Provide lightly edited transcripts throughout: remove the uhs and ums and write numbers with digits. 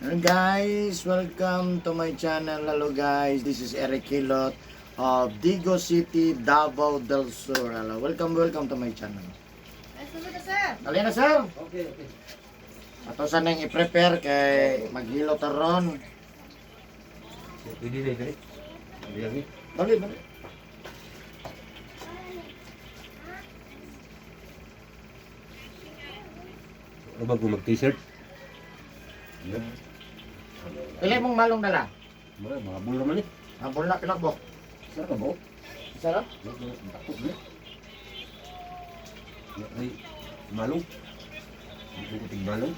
Hello guys, welcome to my channel. Hello guys, this is Eric Hilot of Digo City, Davao del Sur. Hello, welcome, welcome to my channel. Ay, sunod na, sir. Dali na, sir. Okay. Ato sa nang i-prepare kay maghilot ron. Pwede na ito eh. Pwede na. Dali, dali. Ano ba kung mag-t-shirt? Yeah. Pili mong malong dala. Mga mga naman eh. Habol na pinakbo. Saan ka ba? Sarap. Takot na. Ay, malong. Hindi ko tig malong.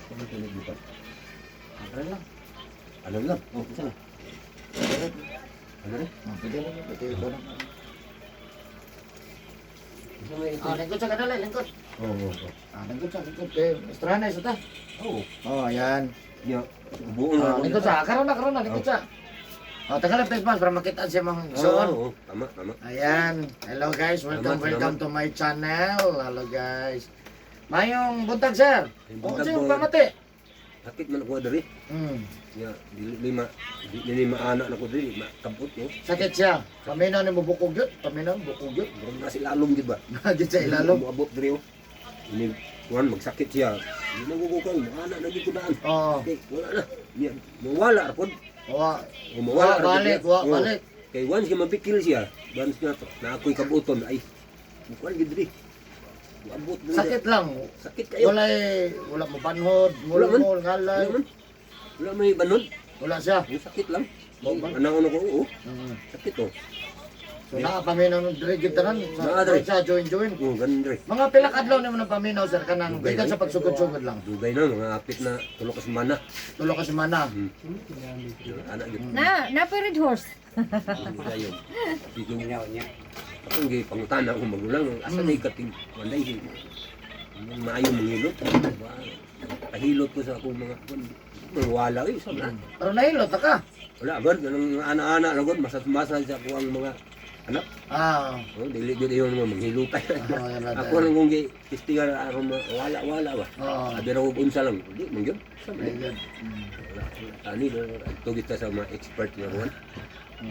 Ano ito nagbutan? Ano lang. Ano lang? Oh, saan? Ano rin? Ah, pwede na, pwede na. Isa may ito. Ah, lingkod sa kanila, lingkod. Oo. Ah, lingkod sa lingkod. Eh, estrana isa ta. Oo. Oh, ayan. Yeah. Buong Ah, lingkod sa. Karon na, karon na, lingkod sa. Oh, tagalog face mask para makita siya mga igsoon. Oo, tama, tama. Ayan. Hello guys, welcome, Salamat, welcome to my channel. Hello guys. Mayong buntag, sir. Mayong Oh, buntag sir, po. pamati. Sakit man ako diri. Ya, dili lima, dili lima anak na ko diri, makabot no. Sakit siya. Paminaw ni mo bukog yun. Paminaw, bukog yun. Murag na sila lalom gid ba? Gid sa ilalom. Moabot diri oh. Ini kuan magsakit siya. Di na ko kay anak na gid ko daan. Oo. Okay, wala na. Niya, mawala ra pod. Wa. O, mawala Wa ra pod balik, niya. wa Oo. balik. Kay once nga mapikil siya, once nga to, na ako'y kabuton ay kuan gid diri. Moabot diri. Sakit lang. Sakit kayo. Wala wala mo banhod, Wala man. ngulmol, ngalay. Wala man. Wala may banod. Wala siya. Ang sakit lang. Wala man. Anak ko, oo. Sakit oh. So naa paminaw nung diri gid tanan. Naa, diri. Sa join join. Oh, ganun diri. Mga pila ka adlaw nimo nang paminaw, sir, kanang Dugay gikan lang. sa pagsugod-sugod lang. Dugay na mga apit na tulo ka semana. Tulo ka semana. Anak gid. Na, na red horse. Dayon. Dito niya. Akong gi pangutana akong magulang asa na ikating walay gi. Maayo manghilot. Pahilot ko sa akong mga kuan. Wala eh sa na. Pero nahilot na ka. Wala god kanang ana-ana na god masat-masad sa ako ang mga anak. Ah. Oh, dili gyud iyon mga manghilutay. Oh, yan lang. Ako nang kung gi testigan aron wala wala ba. Oo. Abi ra og unsa lang. Di man gyud. Sa man. Very good. Wala wala. Ani tugit ta sa mga expert nga kuan.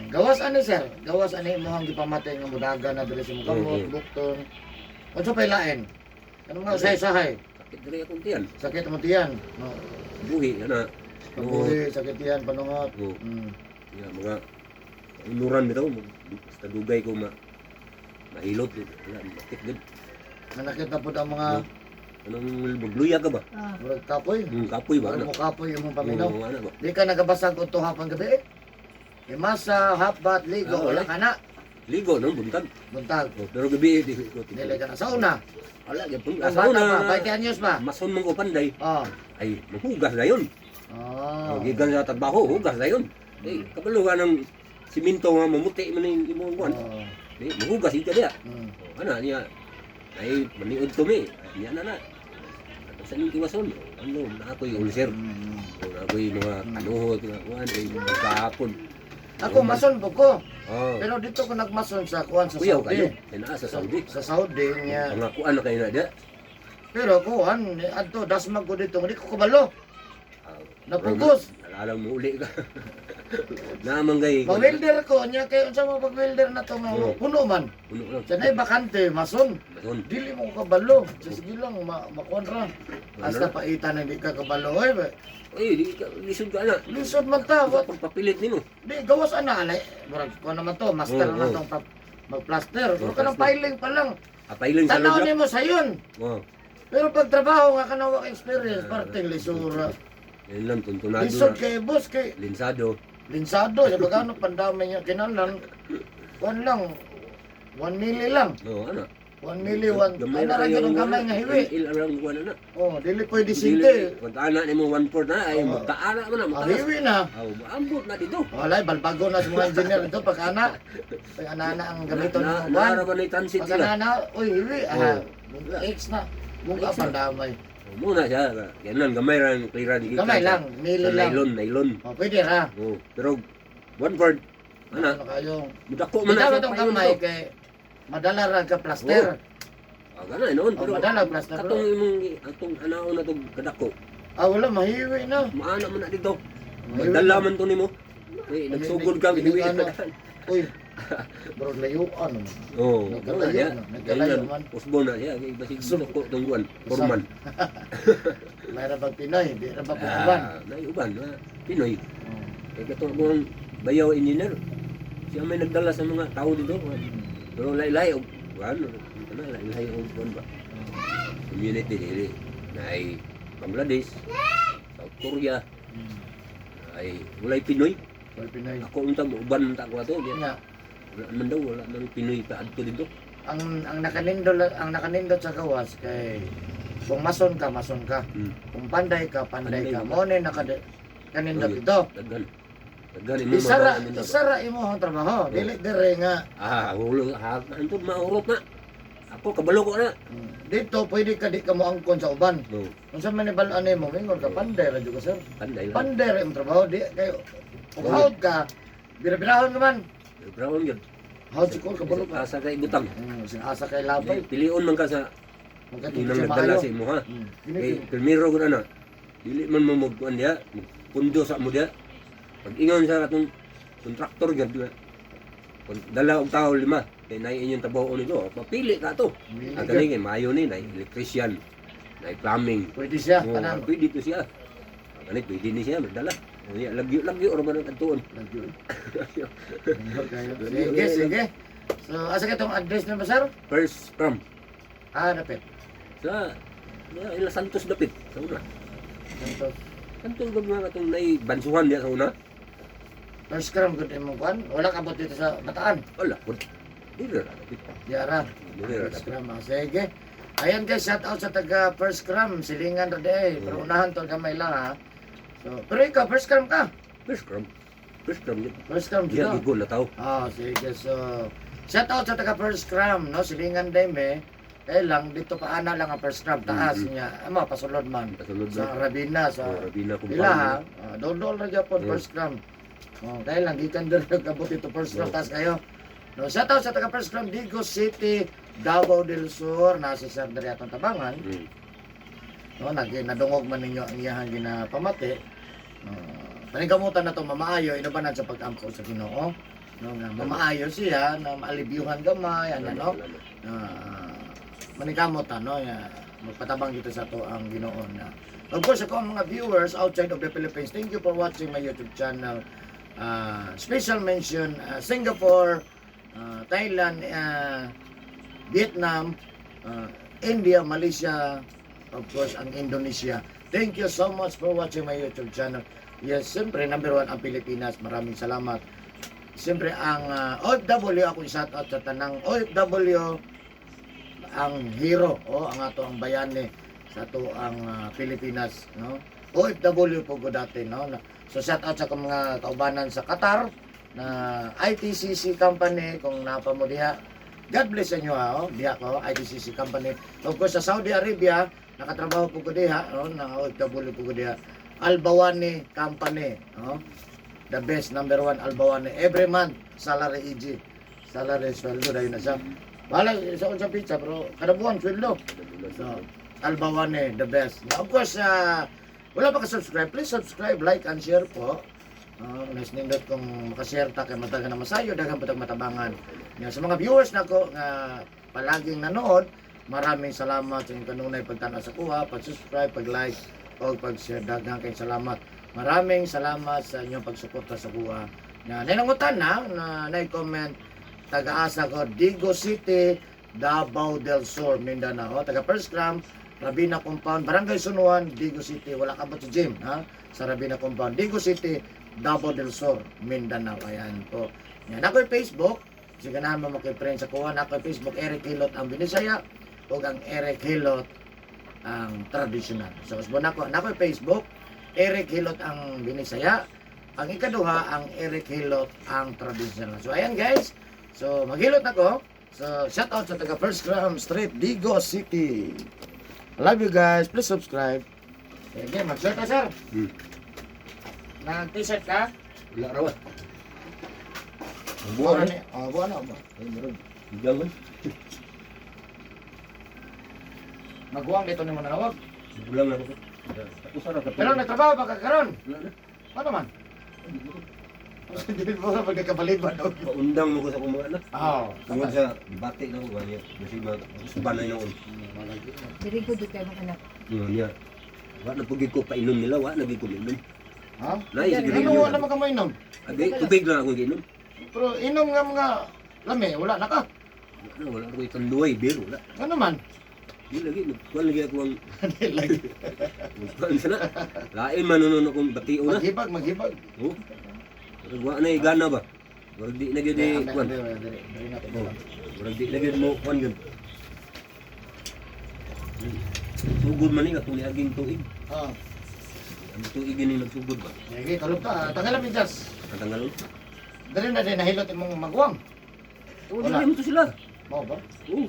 Gawas ani, sir, gawas ani imong gipamatay nga mudaga na diri sa imong kamot, bukton. Unsa pa ilain? Kanang mga usahay-sahay. Sakit diri akong tiyan. Sakit mo tiyan. No. Buhi ana. Pabuhi, sakit tiyan, panungot. Oo. Ya, mga uluran bitaw basta dugay ko ma mahilot wala makit gud. Nanakit na pud ang mga Anong magluya ka ba? Ah. murag kapoy. Kapoy ba Murag ano? mo kapoy imong paminaw. Oo, ano ba? Di ka nagabasag og hapon gabi eh. Imasa, hapbat, ligo, Ah, wala wala. ka na. Ligo no buntag. Buntag. Oh, pero gabi di ko Dili ka na. Sa una. Wala gyud Kung asa bata una. pa, 20 anyos pa. Mason man ko panday. Oh. Ay maghugas dayon. Oh. Oh, gikan sa trabaho hugas dayon. Eh kabalo ka ng siminto nga mamuti man yung imong kuan. Oh. Di maghugas ka diya. Oh, ana niya. Ay maniud to mi. Niya na na. Sa nung tiwason, ano, na ako'y ulcer. Na ako'y mga kanuhot, mga kuan, ay kahapon. Ako mason po ko. Oh, Pero dito ko nagmason sa kuan sa kuyaw Saudi. kayo. Kaya naa sa Saudi. Sa Saudi niya. Mga kuan na kayo na diya. Pero kuan adto dasmag ko dito, hindi ko kabalo. Ah, Napugos. Alala mo uli ka. Naman kay Ma-welder ko niya kay unsa mo pag-welder na to nga Oo. puno man. Puno lang. Sa nay bakante mason. Mason. Dili mo ko kabalo. Sa sige lang ma makuan ra. Hasta paitan hindi ka kabalo oy. Ay, di ka lisod ka na. Lisod man ta. Wa pagpapilit nimo. Di gawas ana alay. Murag kuan naman to, master Oo, naman oo. tong magplaster. Pero Oo, kanang plaster. piling pa lang. Apailing sa Tanaw loob. nimo sayon. Oh, Pero pag trabaho nga kanang wa experience, parting lisura. yun lang tuntunado Lisod na. kay boss kay Linsado. linsado sa pagano pandamay niya kinahanglan kuan lang 1 mili lang. Oh, ana. 1 mili 1 Gamay ana ra kayo gyud ang ang gamay nga hiwi. Il ang kuan na. Oh, dili pwede sinte. Pag ana nimo 1/4 na ay Oo. magkaana mo na Ang mataas. hiwi na. Aw, maambot na dito. Walay balbago na sa mga engineer dito pag ana. Pag ana na ang gamiton Na, ng kuan. na, na, na transit Pag sila. ana na, oy hiwi ah. X na. Mungka X na. pandamay. Oh, muna siya. Yan lang, gamay ra ang clear ra. Gamay lang, mili Sa lang. nylon, nylon. Oh, pwede ra. Oh, pero 1/4 ana, Ano kayo? mudako man na Bitaw siya itong payon gamay to. kay madala ra ka plaster. Ah, ganun noon Oh, pero madala plaster. katong imong atong anaon na tong kadako. Ah, wala, mahiwi na. Maana man na dito. Mahiwi Madala na. man to nimo. Eh, nagsugod ka, hiwi Ano? na. Uy, bro, layuan naman. Oh, Nagkalayo na, nagkalayo man. Usbo na siya, kay basig ko tungguan, forman. Mayroon bang Pinoy? Di ra ba pukuban? Ah, naiuban na Pinoy. Oh. Kay katong akong bayaw engineer. Siya may nagdala sa mga tao dito. Pero laylay og kuan, ano laylay og kuan ba? Community dili nay Bangladesh, South Korea, ay walay Pinoy. Wal Pinoy. Ako unta mo uban ta ko ato. Di- Nga, Wala man daw, wala man Pinoy pa adto dito. Ang nakanindot sa gawas kay kung mason ka, mason ka. Kung panday ka, panday Panday ka. ka. Mo ni kanindot Oy. dito. Daghan. Daghan imo Isara, mga ba. isara imo ang trabaho. Dili dire nga. Ah, hulo ha, anto maurot na. Ako kabalo ko na. Dito pwede ka di ka moangkon sa uban. Oh, Unsa man ni bal-an nimo, mingon ka panday ra jud ka, sir. panday lang. Panday ra imong trabaho di kayo. Kung hawd ka, bira-birahon ka man. Brown yun. Hawd siguro kabalo ka. Asa kay butang. Sing asa kay labay. Pilion man ka sa Magkatulog unang siya nagdala maayo. sa imo ha. Kay primero gud ana. Dili man mo magkuan diha, pundo sa mo diha. Pag ingon sa katong kontraktor gyud nga. Kung dala og tao lima, kay nay inyong trabaho nito, mapili ka to. Pili Ang ka. kani kay maayo ni nay electrician, nay plumbing. Pwede siya, Oh, tanan. pwede to siya. Ang kani pwede ni siya magdala. Unya lagyo lagyo ra man ang adtuon. Lagyo. Sige, sige. So, asa ka itong address na ba, sir? First from Ah, napit. sa sa Ila Santos dapit sa una. Santos. Santos gud nga katong nay bansuhan diha sa una. First cram, good imong kuan. Wala ka abot dito sa Bataan. Wala pud. Dili ra dapit. Diara. Dili ra First dapit. cram. Ah, sige. Ayan guys, shout out sa taga First Cram. Silingan ra di. Pero unahan to gamay lang ha. So, pero ikaw, first cram ka. First cram. First cram yun. First cram Diha dito. gigon na tao. Ah, sige. So, shout out sa taga First Cram, no? Silingan din eh. Kaya lang, dito pa ana lang ang First Cram. Taas niya. Ama, pasulod man. Pasulod Sa man. Rabina, sa Oh, Rabina Ila ha. compound. Ah, dol-dol ra gyapon First Cram. Oh, kaya lang gikan diri kabot ito First Cram Oh. taas kayo. No, shout out sa taga First Cram, Digos City, Davao del Sur, nasa Sir diri atong tabangan. No, nag nadungog man ninyo ang iyahang ginapamati. No, paningkamutan na to mamaayo inubanan sa pag-ampo sa Ginoo. No, nga mamaayo siya na maalibyuhan gamay ano no. Salamat. Ah, maningkamutan no ya, magpatabang dito sa to ang Ginoo na. Of course, ako ang mga viewers outside of the Philippines, thank you for watching my YouTube channel. Ah, special mention Singapore, Thailand, Vietnam, India, Malaysia, of course, ang Indonesia. Thank you so much for watching my YouTube channel. Yes, siyempre, number one ang Pilipinas. Maraming salamat. Siyempre, ang OFW, ako shout out sa tanang OFW, ang hero, o ang ato ang bayani sa ato ang Pilipinas, no? OFW po ko dati, no? So shout out sa akong mga kaubanan sa Qatar na ITCC company kung napa mo diha. God bless sa inyo ha, oh. Diha ko, ITCC company. Of course, sa Saudi Arabia, nakatrabaho po ko diha, no? Na OFW po ko diha. Albawani Company, no? The best, number one, Albawani. Every month, salary EG. Salary, sweldo, dahil na siya. Bahala sa unsang pizza, pero kada buwan, sweldo. So, Albawane, the best. Now, of course, wala pa ka-subscribe, please subscribe, like, and share po. Nice nindot kung makashare ta kay matagan na masayo, daghan po tag matabangan. Nga, sa mga viewers nako nga palaging nanood, maraming salamat sa inyong kanunay pagtanaw sa kuha, pag-subscribe, pag-like, o pag-share. Daghang kayong salamat. Maraming salamat sa inyong pagsuporta sa kuha. Na nanangutan na na na-comment taga-asa ko Digos City, Davao del Sur, Mindanao. Taga First Cram, Rabina Compound, Barangay Sunuan, Digos City. Wala ka ba sa gym, ha? Sa Rabina Compound, Digos City, Davao del Sur, Mindanao. Ayan po. Yan. Ako yung Facebook. Sige na mo makiprend sa kuha. Ako yung Facebook, Eric Hilot ang Binisaya o ang Eric Hilot ang traditional. So, usbon ako. Nako yung Facebook, Eric Hilot ang Binisaya. Ang ikaduha, ang Eric Hilot ang traditional. So, ayan guys. So, maghilot ako. So, shout out sa taga First Gram Street, Digos City. I love you guys. Please subscribe. Sige, mag-shirt ka, sir. Nag-t-shirt ka? Wala raw ah. Ang Buwan buwan na. Oh, buwan na. Buwan. eh. Ay, meron. Bigang eh. Maguwang dito ni mananawag. Bulang na ako. Tapos ra ka. Pero nagtrabaho ba ka karon? Wala na. Ano man? Hindi mo na magkakabaliban. Paundang mo ko sa akong mga anak. Oo. Tungod sa debate na ko ba niya. Kasi mga suban na noon. Very good kay mga anak. Yun niya. Wa na pugid ko painom nila, wa na gid ko minom. Ha? Nay Ano siguro. wala man ka mainom? Agay tubig lang akong giinom. Pero inom nga mga lami, wala na ka. Wala, wala ko itanduay beer wala. Ano man? Di lagi nagkuan lagi ako ang Hindi lagi. nagkuan sana. Lain man nun akong batio na. Maghibag, maghibag. Oh. Murag wa na gana ba. Murag di na gyud eh, kuan. Dili na Oh. Murag di na gyud mo kuan gyud. Sugod man ni katong niaging tuig. Ah, Ang tuig ni nagsugod ba? sige, tulog ta. Tanggal ang jas. Ang tanggalon. Dili na din nahilot imong maguwang. Oh, Wala. dili mo to sila. Mao ba? Oh.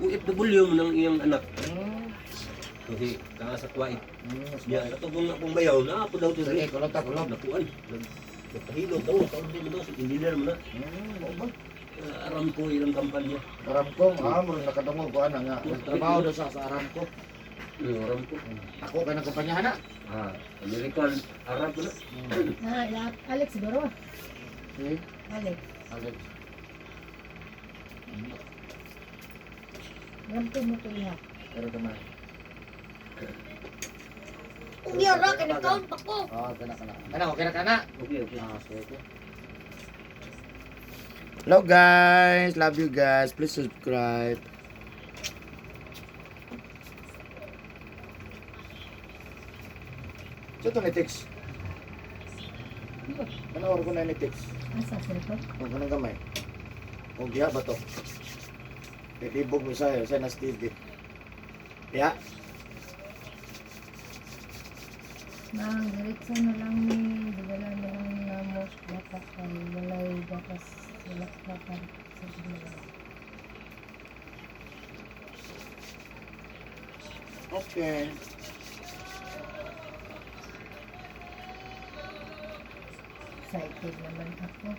OFW mo nang iyang anak. Kasi naa sa Kuwait. Ya, ato kung akong bayaw na ako daw to Sige, kulog ta, kulog. Nakuan. Nagpahilo daw, taon din mo daw sa engineer mo na. Mao ba? Aramco ilang kampanya. Aramco, murag nakadungog ko ana nga. Nagtrabaho daw sa Aramco. Aramco. Ako kay nang kumpanya na. Ah, American Arab na. Na, Alex siguro. Sige, Alex. Alex. Ramto mo to iha. Pero kamay. Unya ra kay nagkaon pa ko. Ah, kana kana. Kana okay na kana. Okay, okay. Ah, sige. Hello guys, love you guys. Please subscribe. So ito ni text. Ano or ko na ni text? Asa cellphone? Huwag ko nang gamay. O giya ba to? Titibog mo sa'yo, sa nas TV. Ya, Nang diretso na lang ni dala na lang namo bata kay walay gatas wala pa sa ginagawa. Okay. Excited naman ako.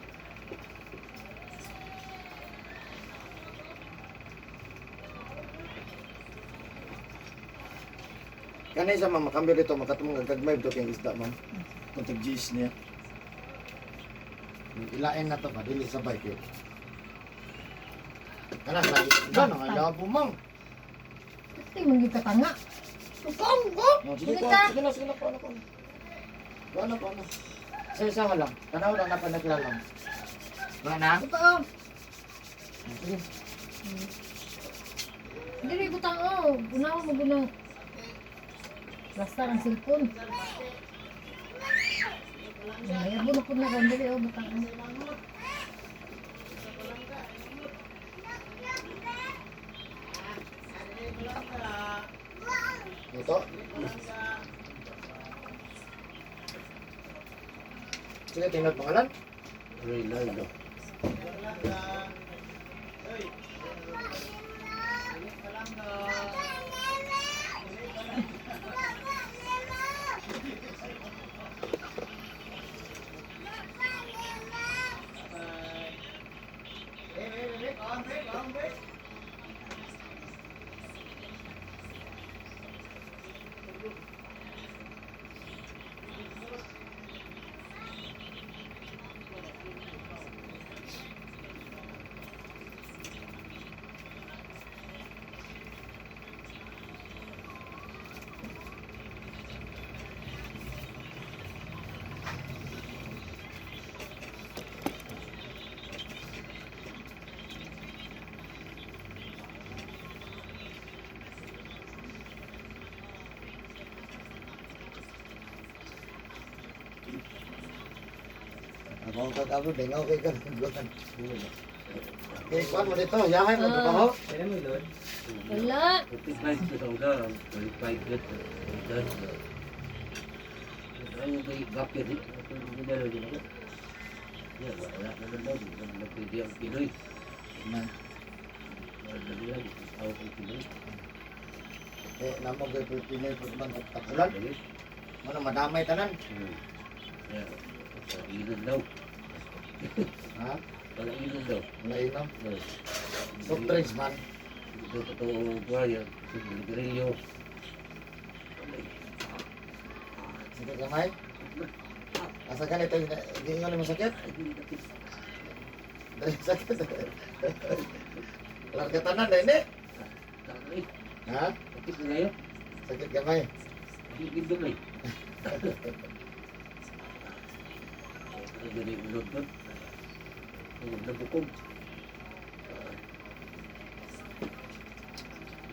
Kanay sa ma'am, makambyo dito, makatumong gagmay dito kayong isda, ma'am. Kung tag-gis niya. Ilain na to ba? Dili sabay kayo. Kana sa isda, nangayabo, ma'am. Ito yung mga nga. Tukong ko! Oh, sige Sige ko, ka! sige na, sige na, kuha na, kuha na. Kuha na, kuha na. Sa isa nga lang, tanaw lang na panaglalam. Kuha na? Ito oh. Sige. Dili butang oh. Gunaw mo gunaw. Basta ang cellphone. Ay, abo na po na ron. Dili oh, butang oh. Ito. Sige, tingnan pangalan. Reynaldo. Ako ang kakabo, dengaw kay ka. Okay, kuhan mo dito. Yahay mo, trabaho. Wala. 45 to sa una, 45 to. Ano kay bakit eh? Ano din ako? Ya, wala naman daw. Hindi naman pwede ang Pinoy. Na. Wala na lang, tawag ang Pinoy. Eh, namo kay Pinoy pag man tapulan. Lagi. Ano madamay tanan. Ya, wala ilon daw. Ha? Wala ilon daw. Wala inom. Soft drinks man. Ito totoo ba yan? Sigarilyo. Sakit gamay? Asa ka nito? Hindi nga mo sakit? Dali sakit. Larga tanan na ini. Ay, Ha? sakit na kayo. Sakit gamay. Sakit gamay. Ay, dali ulod doon. Ulod na bukog.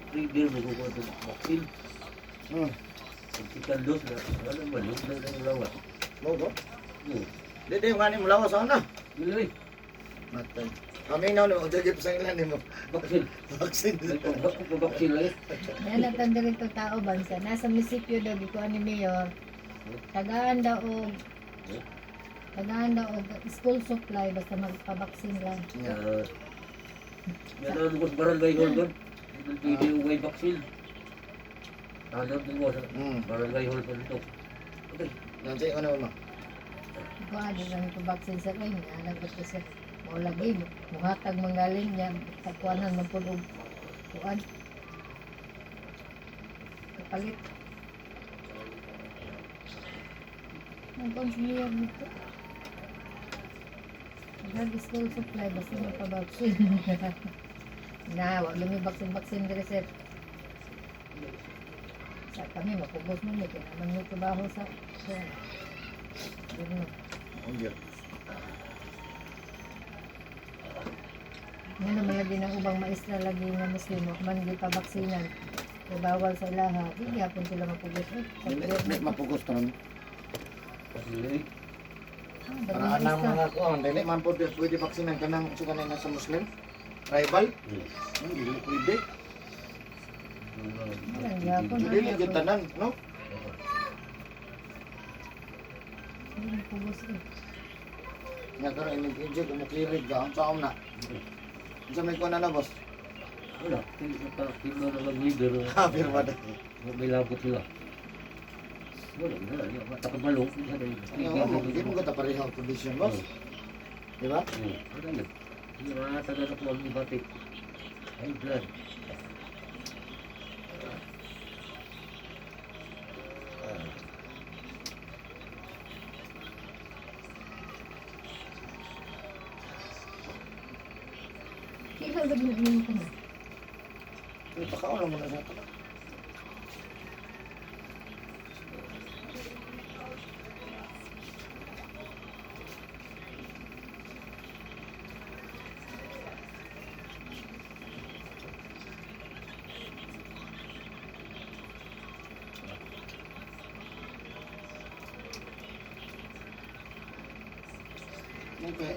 3 day mo ko ito vaccine. Ang second dose na, wala ba? Lug na lang lawas. Mo ko? Oo. Di di nga ni mo lawas ana. Dili, Matay. Kami na mo dili pa sa ilan nimo. vaccine. Vaccine. Ay, pag vaccine lang eh. Nanatan diri to tao bansa. Nasa munisipyo daw gikuan ni mayor. Tagaan daw og school supply basta magpabaksin lang. Yeah. Yan ang ko sa barangay hall doon. Hindi yung may vaccine. Tanong ko sa barangay hall pa dito. Okay. Nanti ano mo? Kuan di lang pabaksin sa kay nga nagot ko sa mao lagi muhatag manggaling niya tagkuanan man pud og kuan. Kapalit. Ang kuan sa mayor nito. Nag school supply basta magpabaksin. Na, wag lang may baksin-baksin diri sir. Sa kami mapugos mo ni kay naman may trabaho sa gobyerno. Unjir. Nga naman lagi ng ubang maestra lagi nga Muslim wa man gi pabaksinan. Kay bawal sa ilaha, di gyapon sila mapugos. Eh, sa Dili gobyerno. di mapugos taron. Dili. Ah, Para daghang anang maestra. mga kuan dili man po pwede vaksinan kanang sa kanang sa Muslim. Tribal. Dili pwede. Walang gyapon, Dili ah, gyud gyapon. tanan, no? Hindi mapugos eh. Nga karon inig inject kumukirig ka ang saom na. Unsa may kuan na boss? Wala. Tingnan na lang leader. Ha, pirma na. May labot sila. Wala, wala. Wala. Takabalo. Ano, di mo gata pareho ang condition, boss. Di ba? Wala yun. Hindi makakatagal ako ang ibatik. Ay, blood. Kila ba din mo ko na? Ay, pakaon lang mo na sa ato. Okay.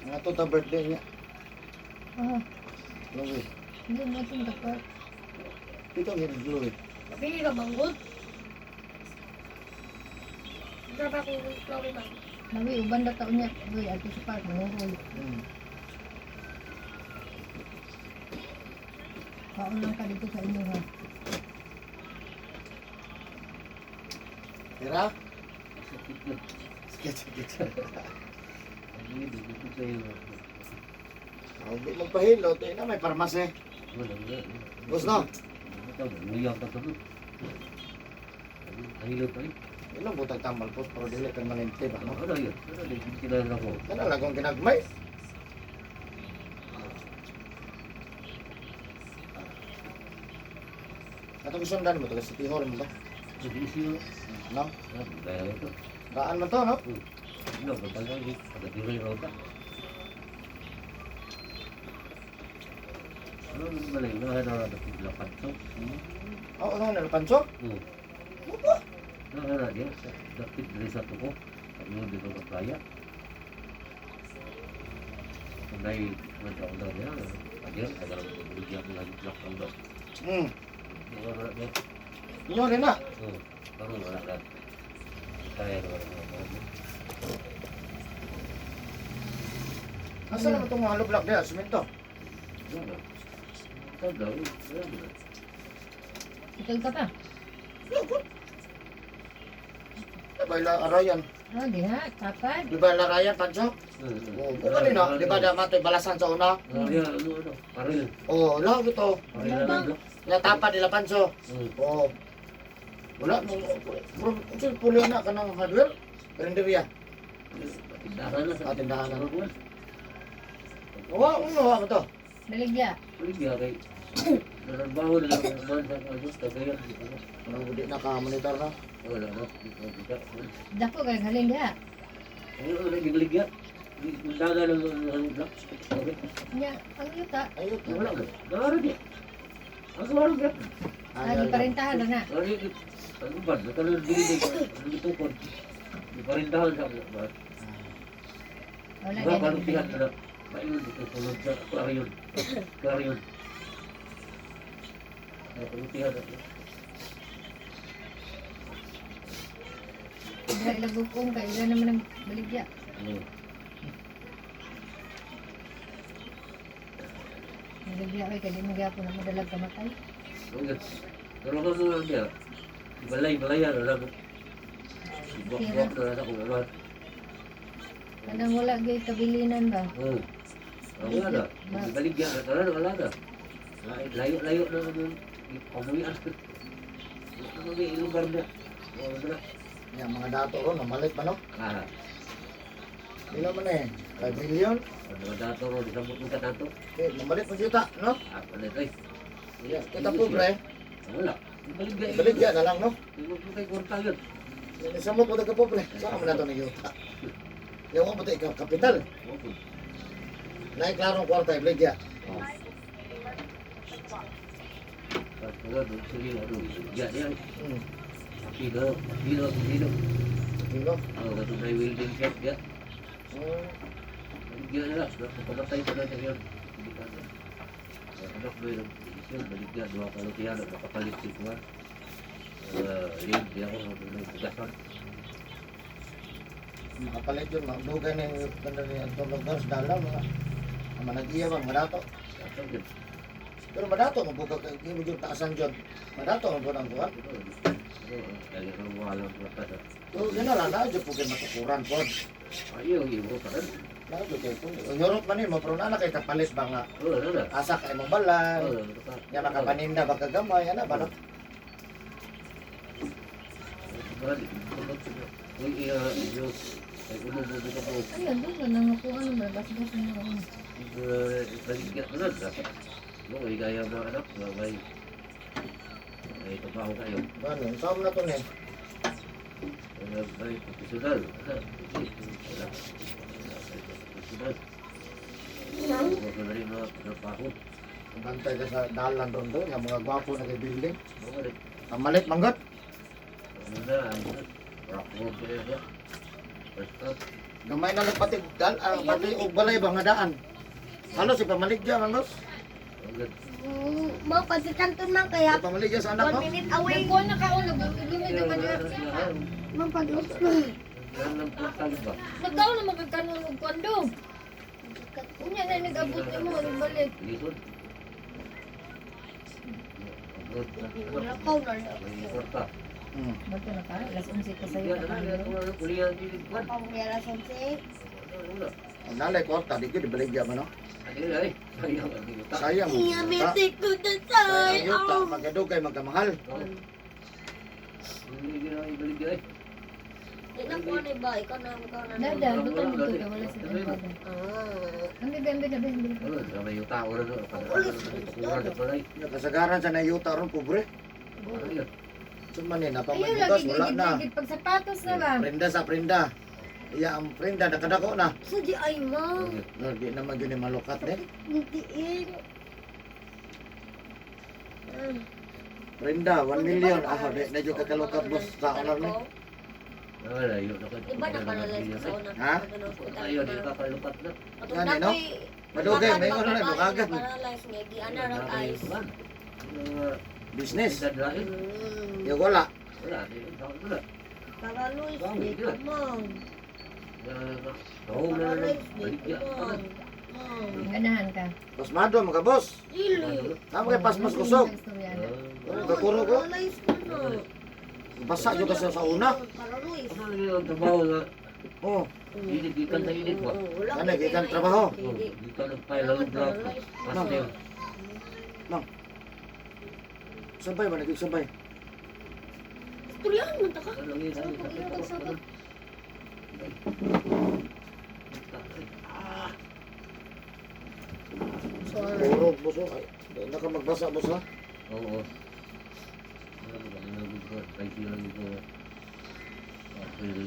Nga to ta birthday niya. Ah, Louie. hindi mo itong dapat. Dito ang Louie. Pili ka manggod? Dapat ko Chloe man. Nawi, uban na taon niya. Uy, ato sa park, manuhoy. Kaon lang ka dito sa inyo ha. Tira? Sakit na. Sakit, sakit. Ay, hindi ko sa'yo. Hindi magpahilot. Eh, na may parmase. Wala, wala. Boss, no? Ito, luyaw ka kami. Nahilot pa eh. Ilang butag tambal po, pero dili permanente ba, no? Ano yun? Ano yun? Kilala ko. Kana lang kung ginagmay. Atong sundan mo, taga City Hall mo ba? Nag-issue. No? Kaya ito. Daan mo to, no? Ano, babalay. Pagkatiroy raw ka. Ano naman balay? Nahanara na paglapan to. Oo, ano, nalapanso? Oo. Ano ba? Nahara niya. Dapit diri sa tuko. Pag-iwan dito sa playa. Kung nagkaon daw niya, padir, tagal mo bigyan ko lagi black ang daw. Nahara niya. Inyo rin na. Oo. Parang wala ka. Kaya naman ang mga Asa naman itong hollow block niya? Simento. Wala. Ikaw daw, wala na. Ikaw ka pa. Di ba ila Arayan? Oh, di ha, kapad. Di ba ila Arayan, Pancho? Oo, bukan din na. Di ba damat balasan sa una? Ah, yeah, ano, ano, paril. Oo, lahat ito. Paril na lang, Natapa nila, Pancho. Oo. Oo. Wala mo from unsa pulo na kanang hardware? Karinderya. Tindahan na sa Ah, tindahan na. Ano? Wa mo wa mo to. Baligya. Baligya kay Nararbaho na lang ang man sa ano, tagayan. Di ko. Ano di na ka monitor na? Wala na, di ko kita. Dako kay halin diha. Ano na gigligya? Daga lang ang black. Okay. Nya, ang yuta. Ayun. Wala ba? Naro di. Ang wala ba? Lagi parentahan na na. Ano ano ba? Nakalun dili di tukod. Di parindahan sa ba? Wala Ba yan. kalutihan na. Paingon dito sulod sa Clarion. Clarion. Ay, kalutihan na. Diha ilagukong kay ila naman ang baligya. Ano? Baligya kay kay di mo gyapon na madalag kamatay. Okay. Pero ka mo lang niya. Balay, balay, ano lang. Buwak-buwak na lang ako. Ano? Kanang wala gyud kabilinan ba? Oo. Ang wala na. Baligya na. Tara na, wala na. Layo-layo na naman. Pamuyan. Ano ba yung lugar na? Wala na. Ya mga dato ron namalit pa no. Ah, Pila man eh? 5 million. ang mga dato ron, isang mo ka dato. Okay, namalit mo yuta, no? Ah, wala tayo. Yeah, kita pobre. Wala. Baligya. Baligya na lang no. Hindi mo kay kwarta yun. Sa mo po ka pobre. Saan mo na to ni yuta? Yawa mo to ikaw kapital. Okay. Naay klarong kwarta ibaligya. Oh. Wala, doon sige, ano, baligya niya. Kilo, kilo, kilo. Kilo. Oh, katong may welding shop ya. Baligya na lang. Napamatay pa na siya yun. Hindi ka na. Anak mo yun, yun, baligya, duha ka lang tiyan, makapalit si Kuya. Lin, di ako nagbugasan. Makapalit yun, magdugay na yung ganda ni Anton Lugars, dalaw, mga ang managiya ba, madato. Ato, yun. Pero madato, mabuka kay mo yung taasan dyan. Madato, ang ang kuwan. Lagi kang walang plata. So, yun na lang, naa dyan po kayo matukuran po. Ayaw, iyo pa rin. Naa dyan kayo. Kung Europe man yun, pero naa na kay kapalit ba nga. Oo, ano na. Asa kay mong balay, Oo, ano ka. nga makapaninda ba kagamay, ana ba no? Uy, iya, iyo. Ay, ulo mo buka ko. Ayun, doon na nang ako ano malabas-bas na ako. Baligya ka lang. No, gaya mga anak, may may trabaho kayo. Ano, saan mo na to ni? May profesional. Wala. Profesional. Wala na rin mga trabaho. Bantay ka sa dalan ron doon, nga mga gwapo na kay building. Mga rin. Ang malit, manggat. Ano na, ano na. Rock rock na yan. First up. Gamay na lang pati, dal, ah, pati og balay ba nga daan. Halos ipamaligya man boss. Agad. Mo, pagkakanton man kaya Ipamaligya sa anak one mo. minute away. Nagkuha na kaon, naglumid naman diha. Mang pag Yan ang portal ba? Nagkaon na magkakanon og kondo. Unya na nag-abot nimo balik. Lisod. Abroad na. Wala ko na. May porta. Bato na ka, alas 11 pa sa'yo Yan ka na, pa. yan na, kuliah din. Kwan. Pamilya sa Wala. Ang nalay kwarta, di ko dibaligya man no. Ano yun ay? Sayang ang yuta. Sayang. Iya, Yuta. mitik ko na Sayang yuta, magkadugay, magkamahal. Oo. Hindi na ibaligya eh. Di na ko na ba? Ikaw na, ikaw na. Dada, butan mo to, wala sa tempada. Ah. Ambi, ambi, ambi, ambi. Oo, sa may yuta ora no. Tukuran na pala eh. Yung kasagaran sa nayuta ron, pobre. Ano yun? Suman eh, Ayaw napamay lagi, wala na. gigit, pag sapatos na ba? Prenda sa prenda. Iya, ang prenda, nakadako na. Sa di ay ma. Ano yun? No, di naman yun yung malukat eh. Nitiin. Prenda, 1 million. Ah, di na yung kakalukat, boss. Sa onar ni. Ah, layo na ka. Di ba naparalyze ka sa una? Ha? Ayaw, di ka kalukat na. Gani, no? Madugay, may ano na, bukagan. Paralyze nga, giana ra eyes. Business. Wala, Yung wala. wala. Wala. Paralyze di ko man. Oo, na lang. Paralyze di Baligya. ko man. Man. Ganahan ka. Pasmado, mga boss. Dili. Tama kay pasmas kusog. Istorya na. Ano, kakuro ko? Paralyze ko na. Basa yung kasi sa una. Paralyze. Ano yung trabaho na Oh, init, gikan sa init ba? Wala Ano, gikan trabaho? Oh, gikan ng pile ng block. Pastel. Sabay ba? Naging sabay. Istoryahan man ta ka. Ano lang yun? Ano, pag iyong pagsabot? Sorry. Puro, boss. Oh. Ay, di na ka magbasa, boss, ha? Oo. Ano ba?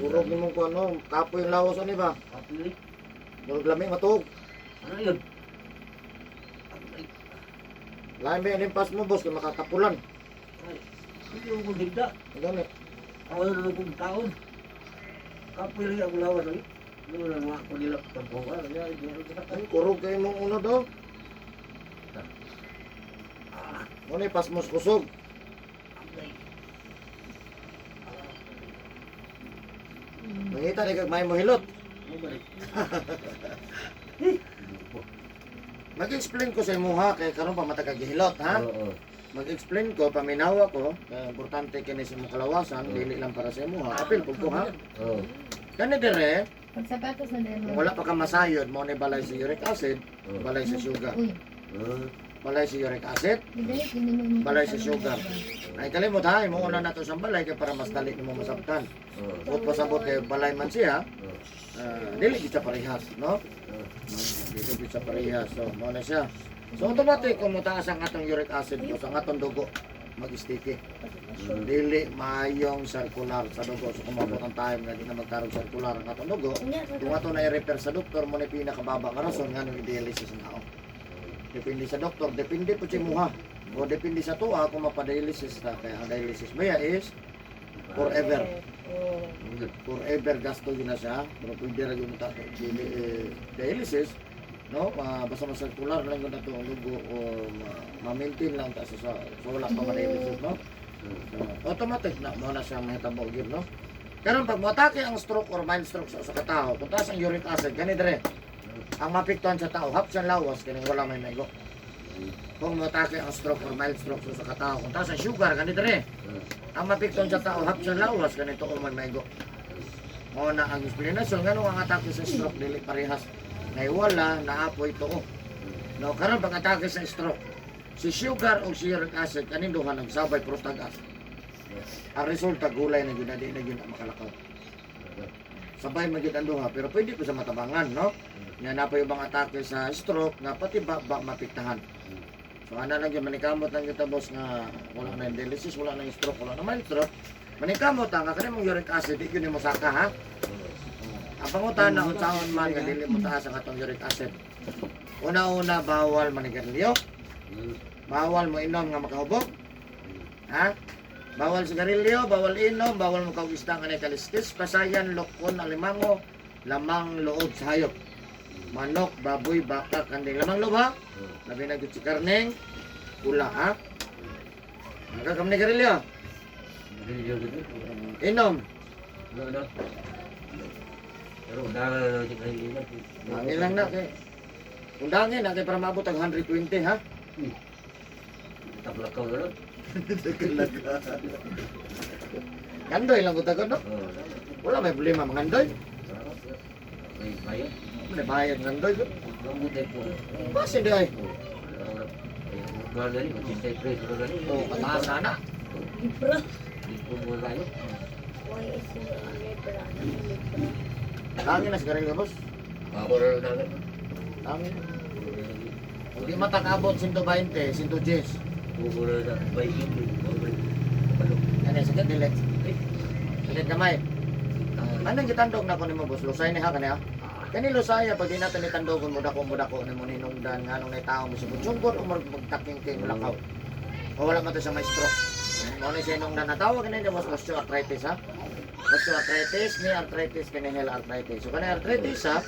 Puro ni mong kuno, kapoy yung lawas ani ba? Kapoy. Murag lami matuog. Ano yun? Lain ba yung pas mo, boss, kay makakapulan. Ay, hindi ko higda. Gani. Ako na lang kong taon. Kapoy rin ako lawas. Ay, ano lang ako nila tampo ka. Ay, kurog kay mong uno daw. Muna pas mo sa kusog. Nangita ni kag may mo hilot. Mag-explain ko sa imuha kay karon pa mata kag gihilot, ha? Oo. Mag-explain ko, paminawa ko, kay importante kini sa imong kalawasan, dili lang para sa imuha. Apil pud ko, ha. Oo. Kani dire, Pag sapatos na din. kung wala pa ka masayod, mo ni balay sa uric acid, Oo. balay sa sugar. Uy, Balay sa uric acid, gidalit gininom. balay sa sugar. Ay kalimot ha, imo una nato sa balay kay para mas dali nimo masabtan. Oo. Ut pasabot kay balay man siya, Oo. dili gid siya parehas, no? Dili gid siya parehas. So, mo na siya. So automatic kung motaas ang atong uric acid o sa atong dugo mag-sticky. Dili maayong circular sa dugo. So kung maabot ang time nga di na magtarong circular ang atong dugo, kung ato na i-refer sa doktor mo na pinakababa nga rason nga nung i-dialysis ang tao. Depende sa doktor, depende po sa imuha. O depende sa tuwa kung mapadialysis ta. Kaya ang dialysis ba is forever. Oh. Forever gasto yun na siya. Pero pwede ra yun ta dili, eh, dialysis. No? Basta masirkular lang yun na to ang dugo o ma-maintain lang ta sa wala pa ma-dialysis. No? So, automatic na mo na siya mahitabo gyud, no? Karon pag moatake ang stroke or mild stroke sa usa ka tawo, kung taas ang uric acid gani dire. Ang maapektuhan sa tao, hap sa lawas kining wala may maigo. Kung moatake ang stroke or mild stroke sa usa ka tawo, kung taas ang sugar gani dire. Ang maapektuhan sa tao, hap sa lawas kani tuo man maigo. Mao na ang explanation nganong ang atake sa stroke dili parehas. Naiwala, naapoy tuo. No, karon pag atake sa stroke, si sugar o si uric acid kaning duha nagsabay pero tagas. Ang resulta gulay na gyud na di na gyud na makalakaw. Sabay man gyud ang duha pero pwede po sa matabangan, no? Nga na pa yung mga atake sa stroke nga pati ba, ba mapiktahan. So ana lang gyud manikamot lang gyud ta, boss, nga wala na yung dialysis, wala na yung stroke, wala na mild stroke. Manikamot ang nga kanang uric acid di gyud nimo saka, ha. Ang pangutana unsaon man nga dili mo taas ang atong uric acid. Una-una bawal manigarilyo, bawal mo inom nga makahubog. Ha? Bawal sigarilyo, bawal inom, bawal mo kaug isda nga kaliskis, pasayan, lokon, alimango, lamang loob sa hayop. Manok, baboy, baka, kanding. Lamang loob ha? Labi na gyud si karneng, pula ha? Nakakam ni garilyo. Inom. Pero undangan na lang siya kahilingan. Angin lang na kay. Undangin na kay para maabot ang 120 ha. Tablakaw na lang. Gandoy lang gud no? Oo. Wala may problema mangandoy. May bayad. May bayad ngandoy. Lambot ay po. Basta di ay. Gani, 83 na gani. Oh, kataas na. Libra. Di po mo tayo. Why is it libra? Libra. Dangin na sigarilyo, boss. Ako na lang natin. Dangin. Kung di matakabot 120, 110. Buko na lang bayad. Balok. Yan eh, sige, dili. Dili gamay. Anong gitandog na ko nimo, boss? Lusay ni ha kaniya? Kani lusay pag di natin itandogon mo dako mo dako nimo ninungdan nganong nay tao mo sugod-sugod o magtaking kay mulakaw. O wala man to sa may stroke. Mo na siya nung natawag ni boss osteoarthritis ha. Osteoarthritis ni arthritis kani hel arthritis. So kani arthritis ha,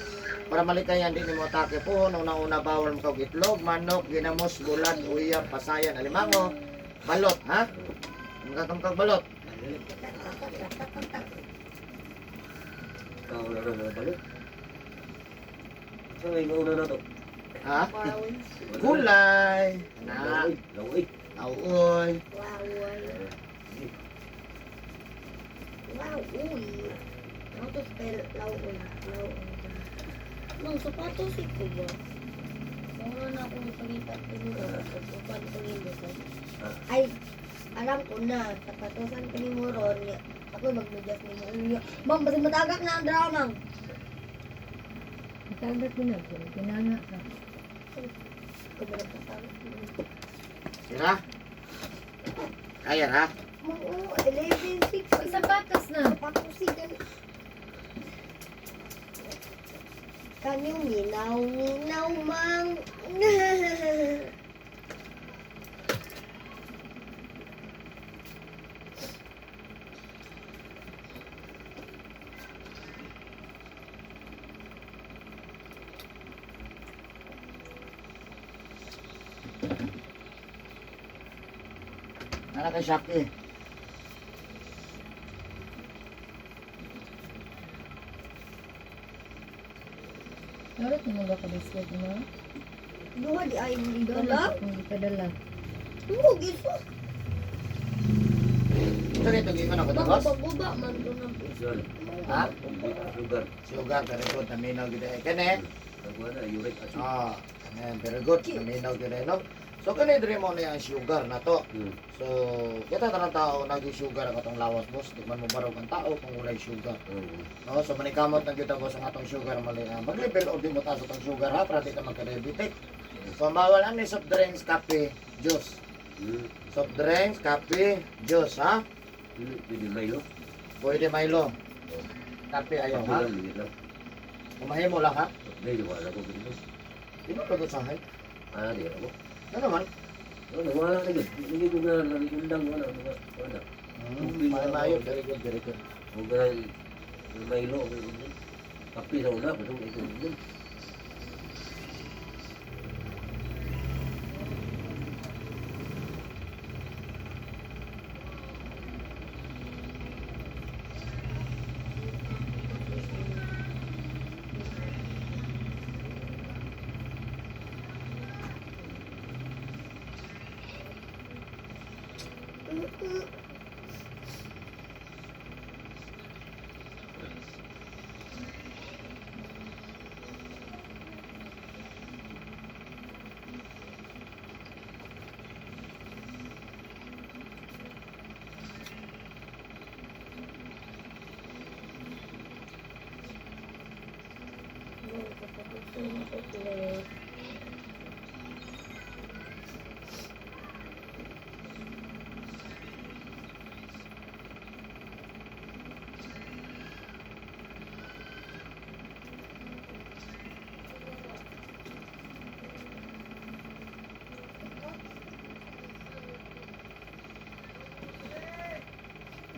para malikayan di nimo atake po una-una bawal mo kag itlog, manok, ginamos, bulad, uyab, pasayan, alimango, balot ha. Magakamkag balot. Ikaw na lang mga balot. Sa may mauna na to. Ha? Wawins. Gulay. Na. Laway. Laway. Auoy. Waway. Wawuy. How to spell lawuy? Lawuy. Nung sapatos ko ba? Mura na akong ipangita tinuod. Pagpag tingin ko. Ay, Alam ko na, tapatosan ko ni mo ron. Nga, ako magmedyas ni mo. Nga, ma'am, basig matagak na ang drama. Matagat din ako. Kinanga ka. Kumalag ka. Sira? Kaya ra? Ma'am, oo, 11, 6. Pag sapatos na. Patusigan. Kanyong minaw, minaw, mang. Nana kay Shopee. Norot mo ba ka biscuit mo? Duha di ay Doon dala. kung gipadala. Mo giso. Ito rito, gingon ako Baka dagos. paguba man to ng Sugar. Ha? Sugar. Sugar, very good. Naminaw gid ay kene. Ang na, uric acid. Ah, kene, very good. Naminaw gid ay no. So kani diri mo na ang sugar na to. So kita tanang tao nagi sugar ang atong lawas boss, di man mo barog ang tao kung walay sugar. Oo. No, so manikamot na gyud ta boss ang atong sugar mali. Mag-level og di mo taas atong sugar ha para di ka magka-diabetic. So ang bawal ani soft drinks, kape, juice. Soft drinks, kape, juice ha. Pwede Milo. Pwede Milo. Kape ayaw Kape ha. lang, ligit lang. Kumahimo lang ha. Dahil wala ko dito. Di ba pagod sa hay? Ah, di ako. Ano naman? Wala, wala na yun. Hindi ko na naliundang, wala, wala, wala. Maayo, very good, very good. Huwag ka Milo, kape sa una, pasok ito.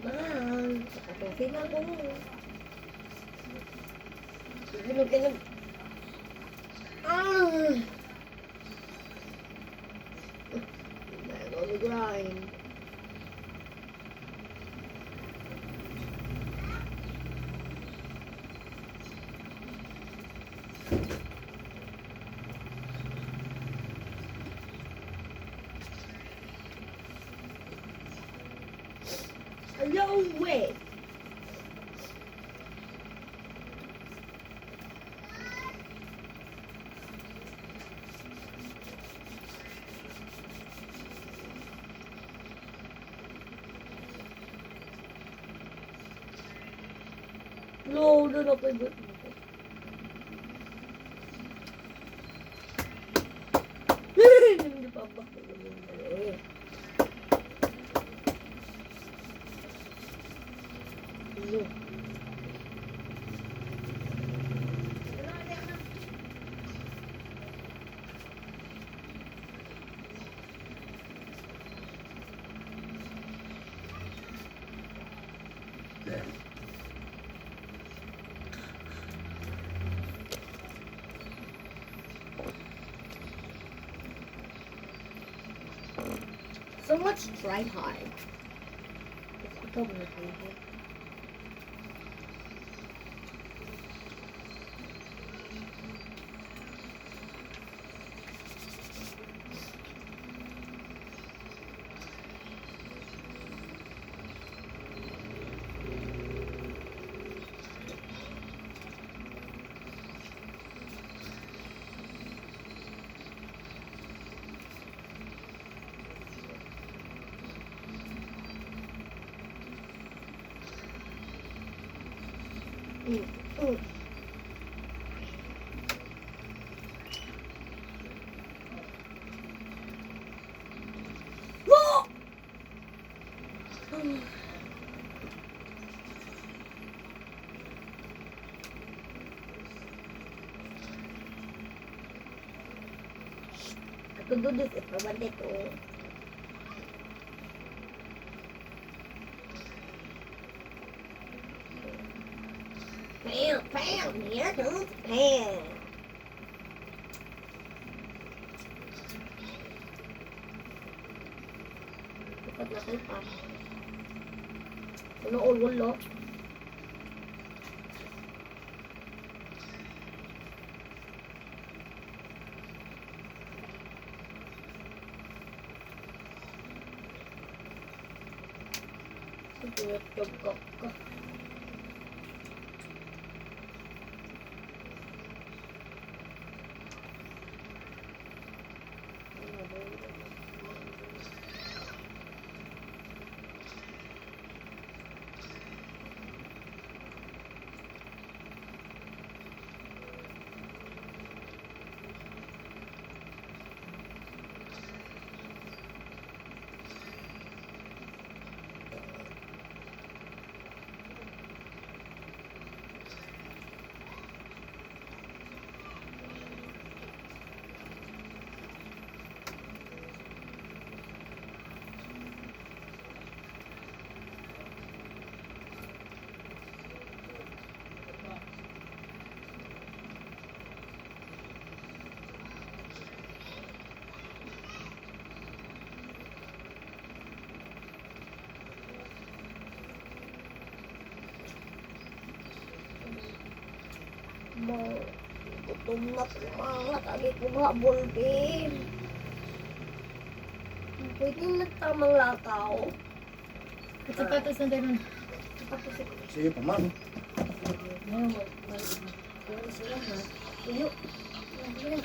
Man, kapatid na ko. Tulog ka na. Ah! Meron grind. No way. No, no, no, no, no. Hindi pa ba? No. So much try hard. Ikaw ba try hard? Wo! I could do this if I wanted to. Bam, bam, here comes Pam. Dapat na kayo pa. Ano all wala. Tugtog ko. Ma, gutom na ko, ma. Lagi ko habol, babe. Pwede na tamang lakaw. Sapatos na tayo. Tapos ako. Sige pa, ma'am. Ano, ano sila ha? Tuyo. Ano na?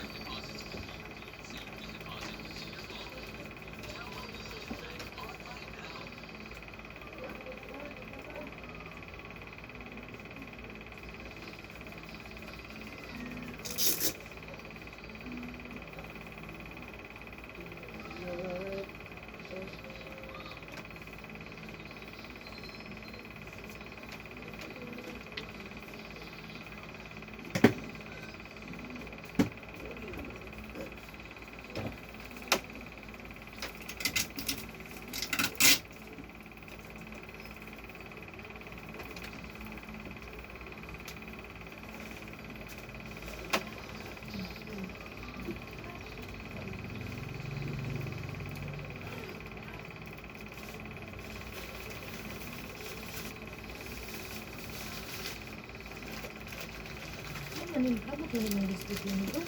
Ano man yung abot na yung biscuit yun ito?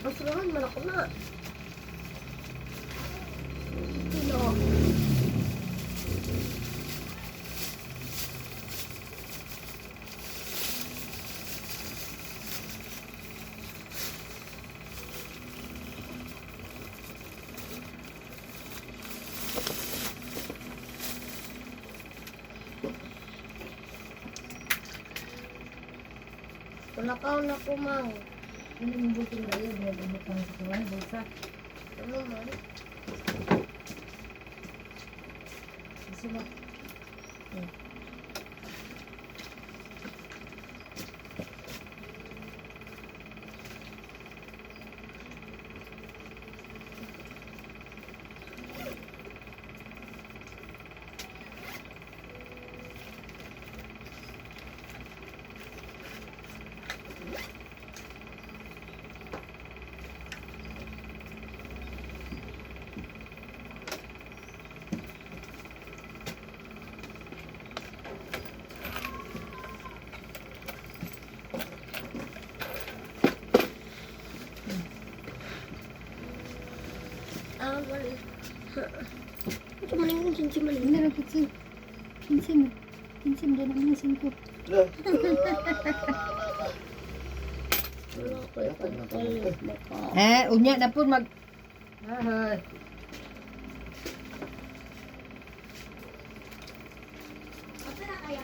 Basurahan man ako na. Sino? Punakaw na ko, mang. Ano yung butil na yun? Nag-abot sa kuwan, bulsa. Ano man? Gusto mo? Ah, wala. Ito man yung kinsi man. Hindi na kitsin. Kinsin mo. Kinsin mo. Doon ang singko. Wala ko ipagpalit maka. Eh, unya na po mag... Ah, Apa na kaya?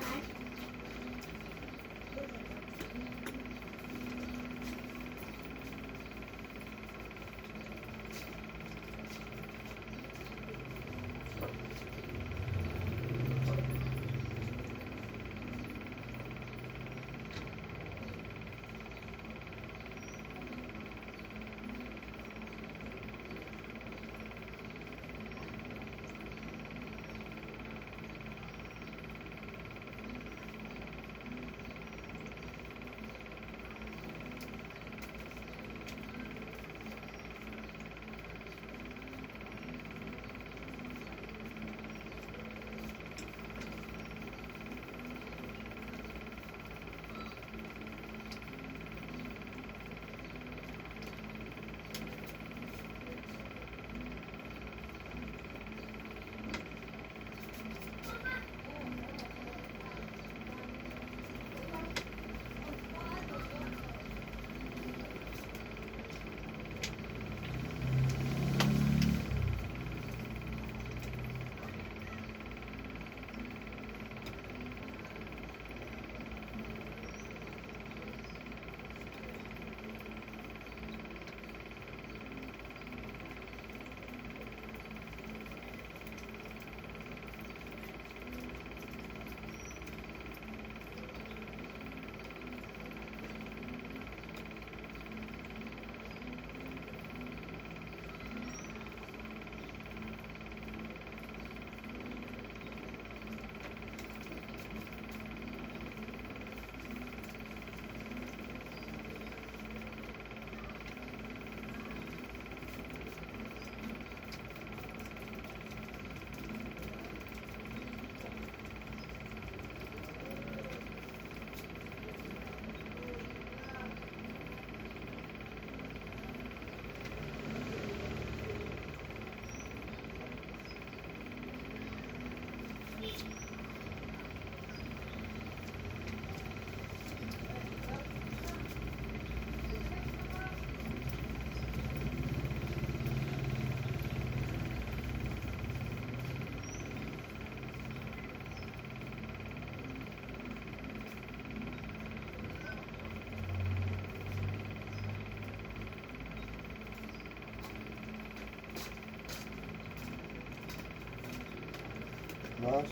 Boss.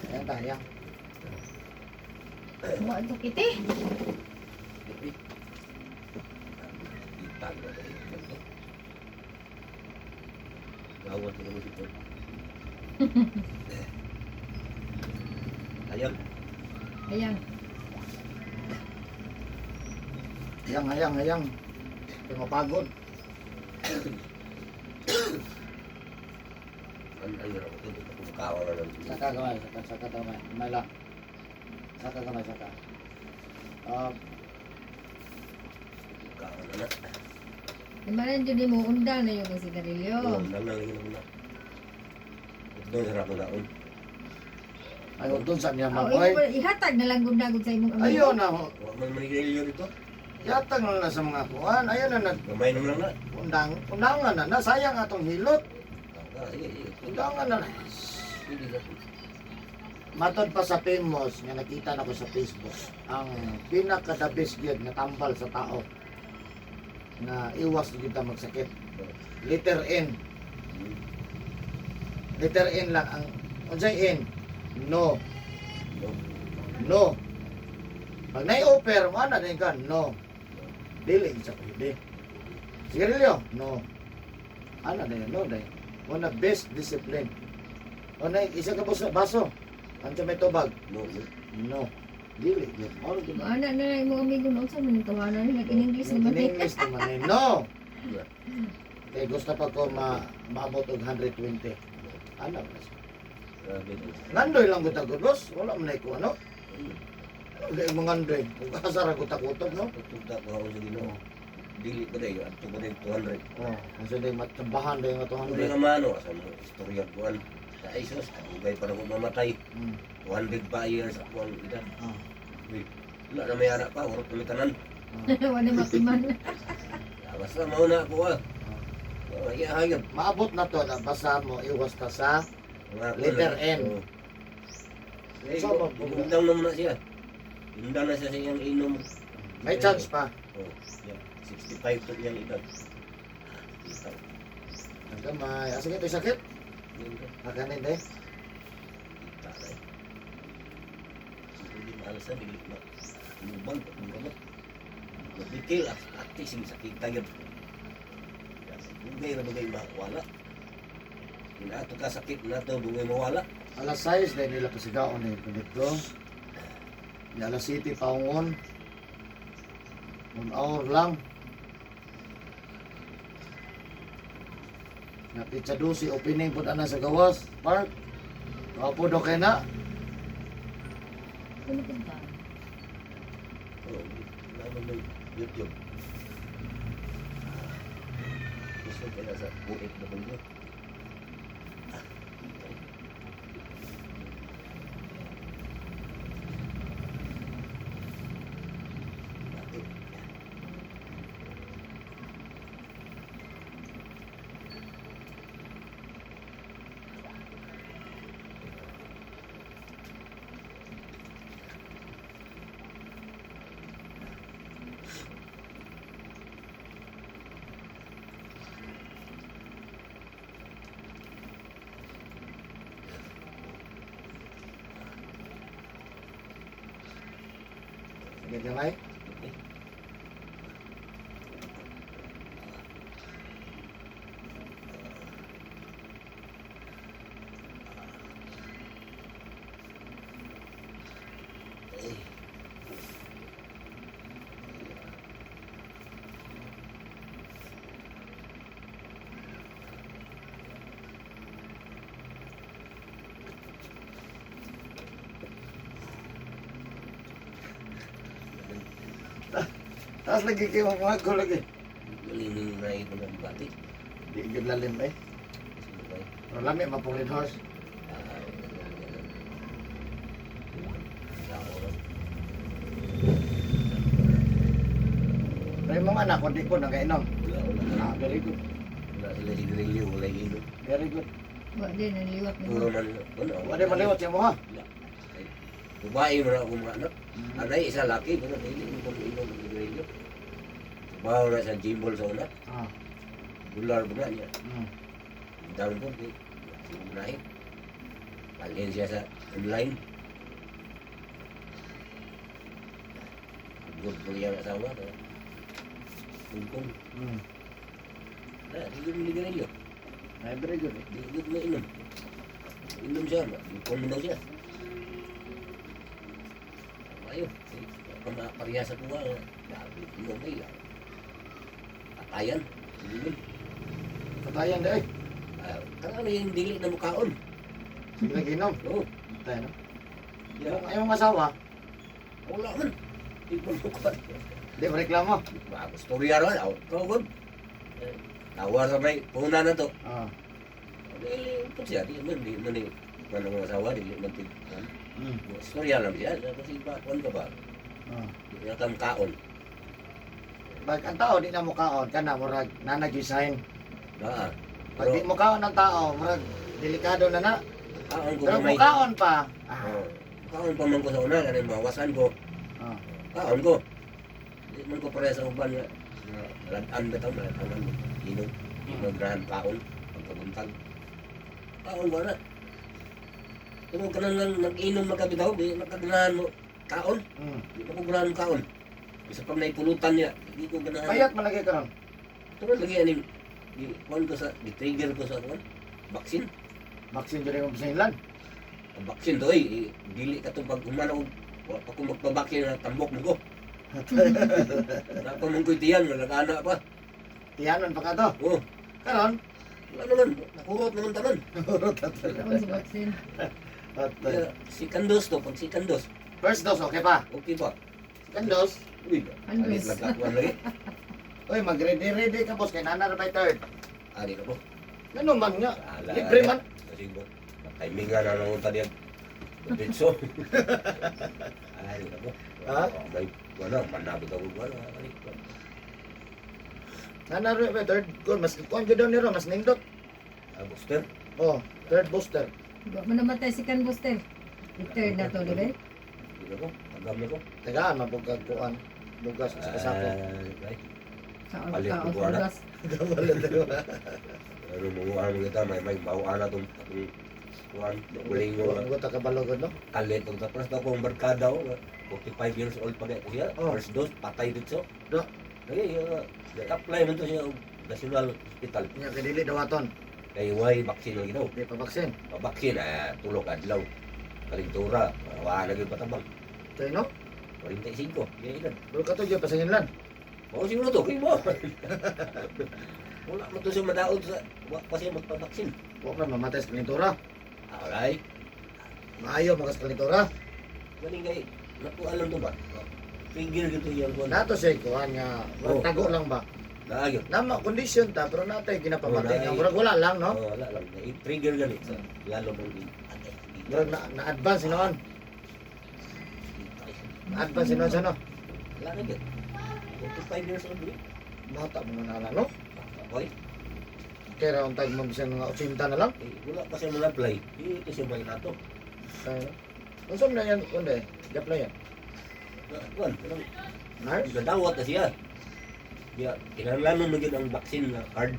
Ayan tayo. Wa ang sakit eh. Itag na tayo. Gawat na mo si Paul. Ayun. Ayan. Ayang, ayang, ayang. Kaya mapagod. Ang ayun ako ito. Kumakawa na lang. Saka gamay, saka, saka gamay. Gamay lang. Saka gamay, saka. Ah, Kumakawa na na. Di ba na dyan mo undang na yung sigarilyo. Oo, nang nang na. Ito sarap na naon. Ayaw dun sa niya Oh, maboy. ihatag na lang gud sa imong amigo. Ayaw na ho. Wa man manigarilyo dito. Yatang na na sa mga kuan. Ayaw na nag Gamay naman lang na. undang, undangan na na. Sayang atong hilot. Ah, sige, sige. Undangan na na. Sige, sige. Matod pa sa famous nga nakita na ko sa Facebook, ang pinaka the best gyud nga tambal sa tao na iwas gyud ta magsakit. Letter N. Letter N lang ang unsay N? No. No. No. Pag nai-offer mo ana din ka no. Dili sa pwede. Sigarilyo? No. Ana din no dai. Una best discipline. Una isa ka baso, baso. Ansa may tubag? No. No. No. Dili gyud. Mao gyud. Ana na lang imong amigo no unsa man tawanan ni nag-English naman In eh. English naman eh. No. Kay gusto pa ko ma maabot og 120. Ana ba siya? Grabe. Ngandoy lang gud ako, boss. Wala man ay ko ano. Ano gay mo ngandoy? Kung asa ra gud kutob no. Tutugda ko ako sa Ginoo. Dili ko dahil, ato ko dahil 200. Oh, kasi day matsambahan day nga Kung 200. nga mano, asa mo istorya kuan. Sa Isos, kadugay pa na ko mamatay. 200 pa years ako ang edad. Uy, wala na may anak pa, urot na may tanan. Wala mapiman. Ah, basta mauna ako ah. Oh, iya hayop. Maabot na to na basta mo iwas ta sa Mga kuan, Letter N. oh. Eh, So, undang na muna siya. Undang na siya sa iyang inom. may chance pa. Oh, yeah. 65 to iyang edad. Kita. Ang gamay. Asa kito sakit? Akanin day. Kita na eh. Hindi maalasan, dili na. Lubang, ang gamot. Nabikil, at ati sing sakit yun. Bugay na bugay mawala. Inato ka sakit na to, bugay mawala. Alas 6 day nila pasigaon ni kulit ko. Di alas 7 paungon. 1 hour lang. Na pizza 12 opening pud ana sa gawas park. Kapo do kay na. Ano ba? Oh, naman ng YouTube. Gusto ko na sa buit na bugay. Bakit? Sige gamay. Taas lagi kay mga ko lagi. Galing na ito ng bati. Di gyud lalim eh. Pero lami mapong red horse. Pero yung mga anak ko di ko nagainom. Ah, very good. Wala sila sigarilyo, wala inom. Very good. Wa din naliwat ni. Puro man, wala. Wala maliwat siya mo ha. Wala. Ay, babae mo na akong mga anak. Anay, isa laki, pero dili mo kung inom ng sigarilyo. Trabaho na sa gimbal sa una. Ah. Bular ba nga niya. Mm. Dami po, di. Unahin. Palhin siya sa online. Good po iyang asawa. Kaya, Hong Kong. Ah, di ko niligarilyo. Ay, very good eh. Di ko na inom. Inom siya. Hong Kong daw siya. Ayo, pamaparya sa kuha. Grabe, inom ay. Patayan. Inom. Patayan di ay. Ah, kang ano yung dili na mukaon. Sige lagi inom. Oo. Tayo no. Yeah. Yung iyong asawa, Wala man. Di ko mukaon. di mo reklamo. Bago storya ron, out ko good. Eh, tawa sa may puna na to. Ah. Dili po siya, di man ni man ang asawa, dili man ti. Storya lang siya, kasi ba kuan ka ba? Di na kam kaon. Pag ang tao di na mukaon kana murag nanagisign. Na. Pag di mukaon ang tao, murag delikado na na. Kaon ko Pero may. mukaon pa. Ah. Oh, kaon pa man ko sa una, kanang mawasan ko. Kaon ko. Di man ko pareha sa uban nga malad-an ba to, malad-an. Inom, inom grahan kaon pagkabuntag. Kaon ko na. Pero kanang nang nag-inom magkabitaw, di nakaganahan mo kaon. Di na ko ganahan kaon. Bisa pag naipulutan niya, di ko ganahan. Payat man lagi karon. Pero lagi aning di kuan ko sa di trigger ko sa kuan. Vaccine. Vaccine diri mo sa inlan. Ang vaccine to eh, dili ka to pag human ako wa pa ko magpabaksin na tambok mo ko. Wala pa man ko'y tiyan, wala ka na pa. Tiyanon pa ka to. Oh, Karon, wala naman, nakurot naman tanan. Ako sa vaccine. Patay. Kaya, second dose to, pag second dose, First dose okay pa. okay pa. Second dose, Uy, Andos. alit lang ka, kuwan lagi. oy mag-ready ready ka boss kay nana ra by third. Ari ka po. Ngano man nga? Ala, Libre man. Kasi mo, timing nga na naman tadi ang Ditso. Ari ka po. Ha? May, wala, manabot ako, wala, ari ka. Nana ra by third kun mas kuan gyud daw niro mas nindot. Ah, booster. Oh, third booster. Wa man namatay si Can Booster. Third na to, di ba? Di na ko, tagam na ko. Tagaan mabugag kuan. Bugas sa kasako. Ay, Sa Palit ka ko wala. bugas. Ano mga ano kita may bawaan na itong atong kuan uling Kuan ko ta kabalogod no. kalit og tapos na akong barkada oh, 45 years old pa kaya ko siya. Oh. First dose patay dito. Do. Lagi apply man to siya og National Hospital. Nya kay dili dawaton. Kay way vaccine lagi daw. Di pa vaccine. Pa-vaccine ah tulok adlaw. Kalintura, wa na gyud patabang. Tayo no. 45, yan edad. Pero kato gyud pa sa inlan. Mao siguro to kay mo. Wala man to siya madaog sa wa pa siya magpa-vaccine. Wa man mamatay sa kalintura. Alright. Maayo mga sa kalintura. Galing kay naku alam to ba? Figure gito yung kuan. Nato siya kuan nga murag Oh. tago lang ba. Naagyo. Nama condition ta pero natay ginapamatay Oh, nga naay. murag wala lang no. Oh, wala lang. I-trigger ganit sa lalo mong atay. Murag na, na-advance noon. Na-advance noon sa no. Wala na gyud. 45 years old eh. Bata mo na na no. Boy, Kaya ra untag mo bisan mga 80 na lang. eh, wala pa siya mga-apply. Ito siya may nato. Tayo no. Unsa man na yan kundi? Gapla yan. Na, kuan, walang Nurse? gadawat na siya. Ya, kinahanglan mo gyud ang vaccine na card.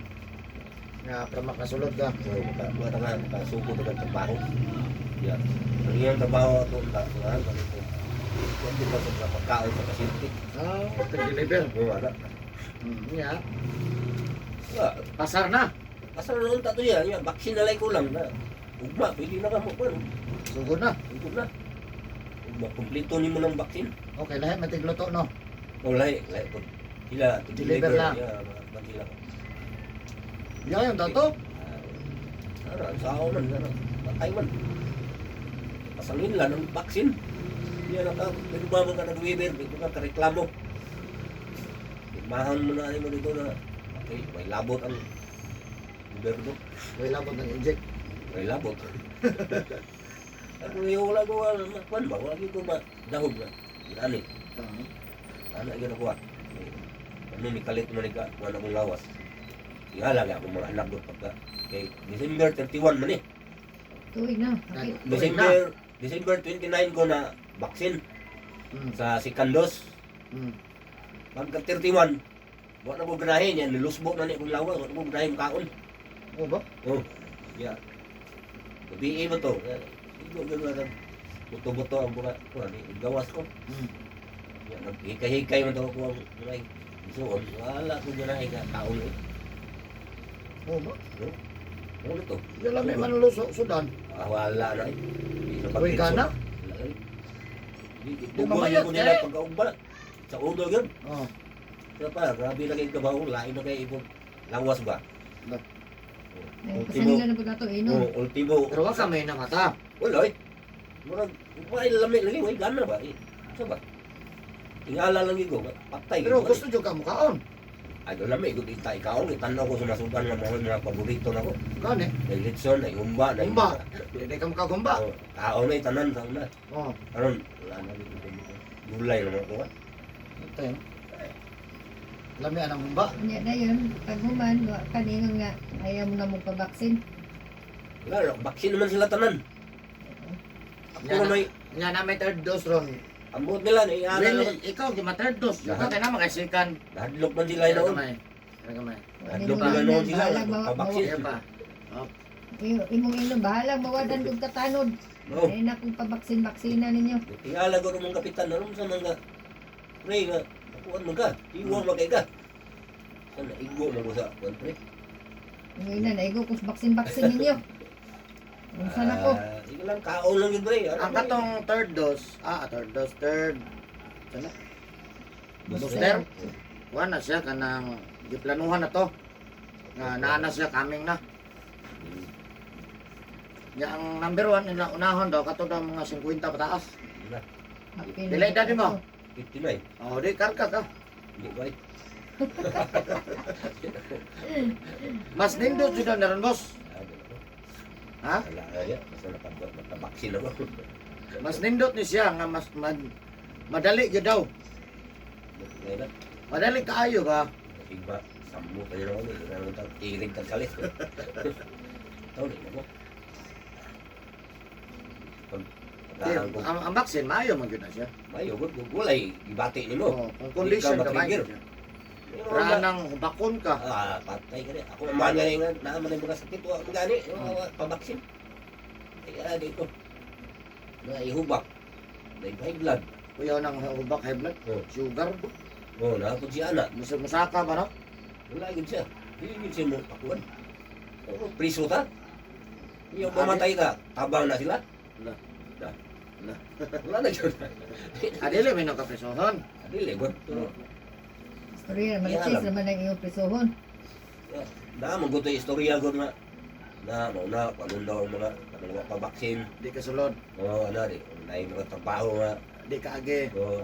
Nga para makasulod ka. So, maka, wala nga, makasuko na ng trabaho. Ya, ang iyang trabaho ato ang kasuhan, ganito. Kuan din ba sa pagkaon sa pasyente? Ah, deliver. Oo, wala. Yeah. Wala. Pasar na. Asa na noon tato yan, yan, vaccine na lang kulang na. Ugma, pwede na ka mo, kuan. Sugod na. Ugma na. Ugma, kumpleto ni mo ng vaccine. Okay, lahi matigluto no. O, lahi, lahi po. Sila, to Deliver deliver. lang. Yeah, mga sila. Yan yung dato. Ah, ano, ang sao man, ano, patay man. Pasangin lang ng vaccine. Hindi na ka, pero ba mo ka nag-waiver, dito ka kareklamo. Pirmahan mo na mo dito na, okay, may labot ang gobyerno. May labot ng inject. May labot. Ako yung wala ko, wala, kwan ba, wala ko madahog na. Ano eh, ano yun ako ah. Ano ni kalit mo ni ka, kuwan akong lawas. Ihala nga akong mga anak doon pagka, kay December 31 man eh. Tuig na. Okay. December 29 ko na vaccine sa second dose. Pagka 31, wala na ko ganahin yan, nilusbo na ni akong lawas, wala na ko ganahin kaon. Oo ba? Oh, yeah. Gabi mo to. Igo gyud nga buto-buto ang buka kuan gawas ko. Ya, naghikay-hikay man daw ako ang mga isuon. Wala ko ganahe ka taon eh. Oh, ba? No? Ano to? Di lami man luso sudan. Ah, wala na eh. Di sa Uy, gana? Wala eh. Di, Di tubo mamayat ko nila eh. pagkaugba. Sa ulo yun. Oh. Kaya pa, grabe na kayo kabaho. Lain na kayo ibong lawas ba? Ba. Ay, Ultimo, pasanilan na po nato inom. oh, ultimo. Pero wa ka may namata. Wala eh. Murag, wala lami lagi, wala gana ba? Eh, sa ba? Tingala lang ko, patay. Pero gusto jud ka mukaon. Ay, lami, gud ita ikaw, itanaw ko sa masudan nga mga paborito na ko. Gani. May litson, ay humba, na Humba. Dili ka mukagumba. Oh, kaon na itanan sa una. Oh. Karon, wala na dito. Gulay naman ko. Ah. Ito yun. Lami anang humba. Unya na yun, pag human, wa kaningon nga ayaw mo na mong pabaksin. Wala, baksin naman sila tanan. Ako Yan na may, Nga na may third dose ron. ambot nila, naiana Well, naman. ikaw di ma third dose. Yung ka na makasikan. Nahadlok man sila noon. Gamay. Gamay. Nahadlok Imong nila noon sila, bahalag pabaksin. Kaya pa. Imong inom, bahalag mawadan kog katanod. No. Ay na kung pabaksin-baksina ninyo. Tingala ko ng kapitan, ano sa mga pre nga, nakuan man ka, tiwang man kay ka. Sa naigo man ko sa kuan pre. Imong ina, naigo kung baksin-baksin ninyo. Unsa na ko? Ah, ikaw lang kaon lang yun pre. Ano Ang ba yun? katong third dose, third dose, third. Ano? Booster. Kuha na siya kanang giplanuhan na to. Nga naa na siya coming na. Nya ang number one nila unahon daw kato daw mga 50 pataas. Wala, Happy na Dili, edad mo? 59. Oh, di karga ka. Hindi ko ay. Mas nindot jud na ron, boss. Ah, di ko. Ha? Wala na yan. Basta nakabaksin ako. Mas nindot ni siya nga mas madali gyud daw. Ngayon na. Madali kaayo ba? Iba, sambo kayo na ako. Ano tawag? Tirig kang kalit. Tawag, di ko. Pag Di, pagkahan ko, ang vaccine maayo man gyud na siya. mayo, gud, gulay, gibati nimo. Oh, kung condition Di ka maayo ka matrigger. siya. Pero Ra nang bakon ka. Ah, patay ka rin. Ako man nga nga, naaman ang mga sakit, wa mo gani, wa pabaksin. Kaya di ko. Naihubak. Naibay blood. Kuyaw nang hubak high blood, Oh. sugar, Oh, naapod si ana. musaka ba no? Wala gid siya. Dili gid siya mo pakuan. Oh, priso ta. Iyo mamatay ka, tabang na sila. Wala. Na. Wala. Wala na jud. Adili may nakapresohon. Dili gud. Pero Istorya, malitis naman ang iyong prisohon. na man gud istorya gud nga na mao na kanon daw ang mga kanang wa pa baksin. Di ka sulod, Oh, ana di. Naay mga trabaho nga. di ka agi. Oh,